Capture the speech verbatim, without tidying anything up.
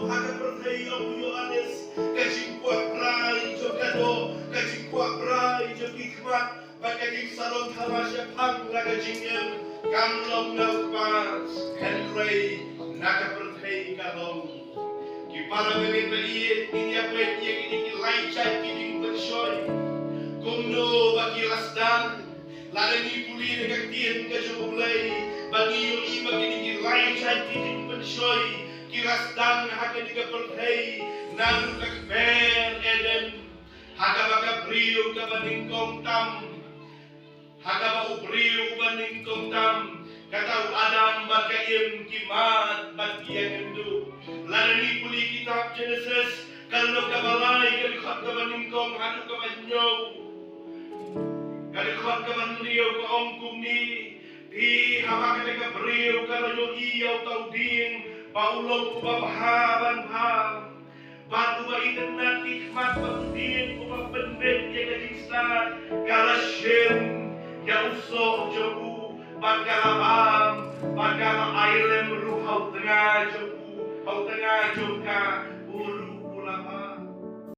Ha ka pyrthei, ong u Ïoannis, ka jingkwah brai jong ka doh, ka jingkwah brai jong ki khmat, bad ka jingsahlok thala shaphang la ka jingim, kam long na u kpa, hynrei na ka pyrthei ka long. Ki para bangeit ba ïeit, ngin ïa peit ïa kine ki lai jait ki jingpynshoi. Kumno ba ki la sdang, lada ngi pule na ka ktien ka jong U Blei, ba ngi ïohi ba kine ki lai jait ki jingpynshoi ki la sdang ha kane ka pyrthei, naduh ka kper Eden, ha kaba ka briew kaba nyngkong tam, ha kaba u briew uba nyngkong tam, kata u Adam bad ka Im, ki mad bad ki ïakynduh. Lada ngi pule kitab Jenesis, ka lynnong kaba lai, ka dkhot kaba nyngkong haduh kaba hynñiew, ka dkhot kaba hynriew ka ong kumne: Te haba kata ka briew ka la ïohi ïa uta u dieng ba u long uba bha ban bha, bad uba itynnad ki khmat, bad u dieng uba pynbeit ïa ka jingstad, ka la shim ïa u soh jong u, bad ka la bam, bad ka la ai lem ruh ha u tnga jong u, ha u tnga jong ka, u ruh u la bam.